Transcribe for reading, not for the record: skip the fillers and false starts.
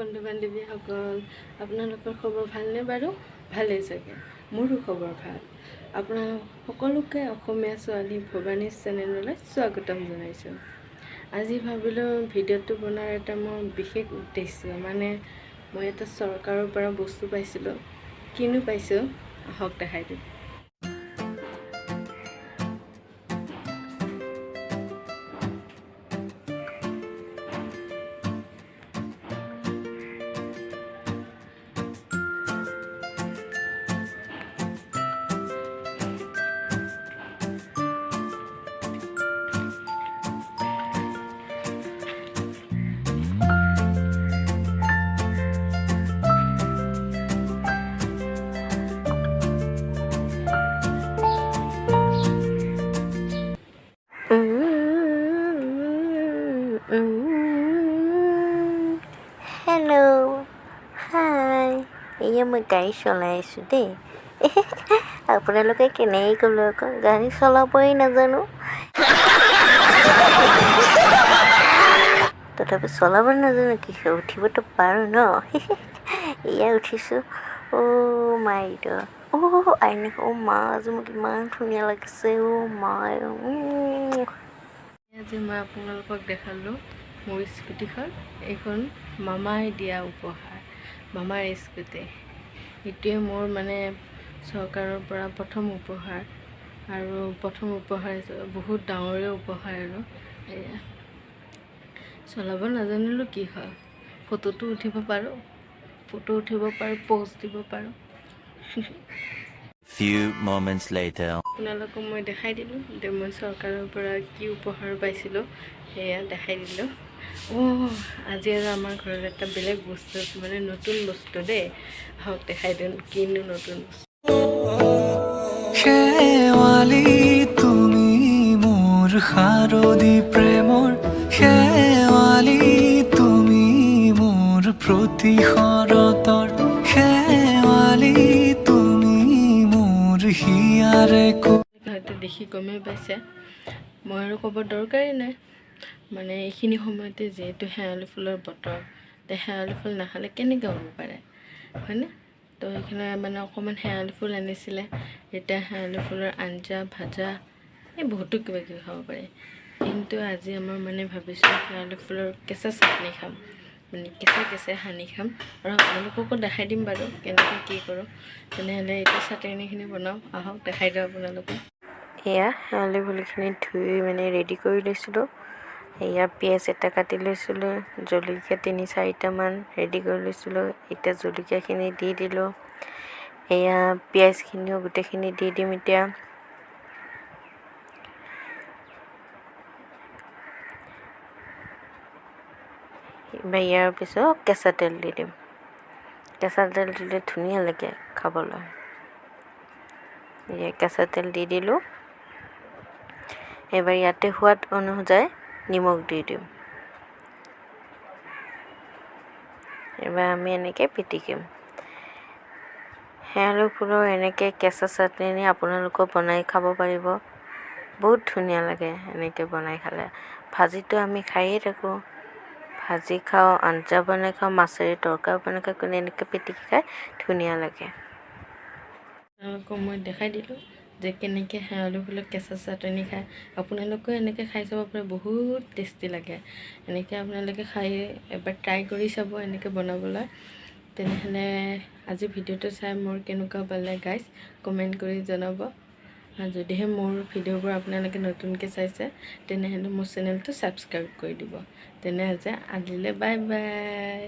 বন্ধু বান্ধৱীসকল, আপোনালোকৰ খবৰ ভালনে বাৰু? ভালেই চাগে, মোৰো খবৰ ভাল। আপোনালোক সকলোকে অসমীয়া ছোৱালী ভৱানী চেনেললৈ স্বাগতম জনাইছোঁ। আজি ভাবিলোঁ ভিডিঅ'টো বনোৱাৰ এটা মোৰ বিশেষ উদ্দেশ্য, মানে মই এটা চৰকাৰৰ পৰা বস্তু পাইছিলোঁ। কিনো পাইছোঁ আহক দেখাই দিম। হেল্ল' হাই, এয়া মই গাড়ী চলাই আছোঁ দেই। আপোনালোকে কেনেকৈ ক'লোঁ আকৌ, গাড়ী চলাবই নাজানো, তথাপি চলাব নাজানো কি উঠিবতো পাৰোঁ ন। এয়া উঠিছোঁ। অ' মাই গড, অ' আইনা, অ' মা, আজি মোক ইমান ধুনীয়া লাগিছে। অ' মা। আজি মই আপোনালোকক দেখালোঁ মোৰ স্কুটিখন। এইখন মামাই দিয়া উপহাৰ, মামাৰ স্কুটি। এইটোৱে মোৰ মানে চৰকাৰৰ পৰা প্ৰথম উপহাৰ, আৰু প্ৰথম উপহাৰ বহুত ডাঙৰে উপহাৰ। আৰু এয়া চলাব নাজানিলোঁ কি হয়, ফটোটো উঠিব পাৰোঁ, ফটো উঠিব পাৰোঁ, প'জ দিব পাৰোঁ। Few moments later. আপোনালোকক মই দেখাই দিলোঁ যে মই চৰকাৰৰ পৰা কি উপহাৰ পাইছিলোঁ, সেয়া দেখাই দিলোঁ। অ' আজি আৰু আমাৰ ঘৰত এটা বেলেগ বস্তু, মানে নতুন বস্তু দেই, আহক দেখাই দিওঁ কিনো নতুন বস্তু। শেৱালি তুমি মোৰ শাৰদী প্ৰেমৰ, শেৱালি তুমি মোৰ প্ৰতি শৰতৰ, শেৱালি তুমি মোৰ হিয়াৰে। হয়তো দেখি গমেই পাইছে, মই আৰু ক'ব দৰকাৰেই নাই। মানে এইখিনি সময়তে যিহেতু শেৱালি ফুলৰ বতৰ, তে শেৱালি ফুল নাখালে কেনেকৈ হ'ব পাৰে, হয়নে? তো সেইখিনি মানে অকণমান শেৱালি ফুল আনিছিলে। এতিয়া শেৱালি ফুলৰ আঞ্জা, ভাজা, এই বহুতো কিবা কিবি খাব পাৰে। কিন্তু আজি আমাৰ মানে ভাবিছোঁ শেৱালি ফুলৰ কেঁচা চাটনি খাম, মানে কেঁচা কেঁচাই সানি খাম। আৰু আপোনালোককো দেখাই দিম বাৰু কেনেকৈ কি কৰোঁ। তেনেহ'লে এতিয়া চাটনিখিনি বনাওঁ, আহক দেখাই দিওঁ আপোনালোকক। এয়া শেৱালি ফুলখিনি ধুই মানে ৰেডি কৰি লৈছিলোঁ। এয়া পিঁয়াজ এটা কাটি লৈছিলোঁ, জলকীয়া 3-4টামান ৰেডি কৰি লৈছিলোঁ। এতিয়া জলকীয়াখিনি দি দিলোঁ, এয়া পিঁয়াজখিনিও গোটেইখিনি দি দিম। এতিয়া ইয়াৰ পিছত কেঁচা তেল দি দিম। কেঁচা তেল দিলে ধুনীয়া লাগে খাবলৈ। এয়া কেঁচা তেল দি দিলোঁ। এবাৰ ইয়াতে সোৱাদ অনুযায়ী নিমখ দি দিম। এবাৰ আমি এনেকৈ পিটিকিম। শেৱালি ফুলৰ এনেকৈ কেঁচা চাটনি আপোনালোকেও বনাই খাব পাৰিব, বহুত ধুনীয়া লাগে এনেকৈ বনাই খালে। ভাজিটো আমি খায়ে থাকোঁ, ভাজি খাওঁ, আঞ্জা বনাই খাওঁ, মাছেৰে তৰকাৰী বনাই খাওঁ, কিন্তু এনেকৈ পিটিকি খাই ধুনীয়া লাগে। আপোনালোকক মই দেখাই দিলোঁ যে কেনেকৈ শেৱালি ফুলৰ কেঁচা চাটনি খায়। আপোনালোকেও এনেকৈ খাই চাব পাৰে, বহুত টেষ্টি লাগে। এনেকৈ আপোনালোকে খাই এবাৰ ট্ৰাই কৰি চাব এনেকৈ বনাবলৈ। তেনেহ'লে আজি ভিডিঅ'টো চাই মোৰ কেনেকুৱা পালে গাইজ কমেণ্ট কৰি জনাব। আৰু যদিহে মোৰ ভিডিঅ'বোৰ আপোনালোকে নতুনকৈ চাইছে, তেনেহ'লে মোৰ চেনেলটো ছাবস্ক্ৰাইব কৰি দিব। তেনেহ'লে আজিলৈ বাই বাই।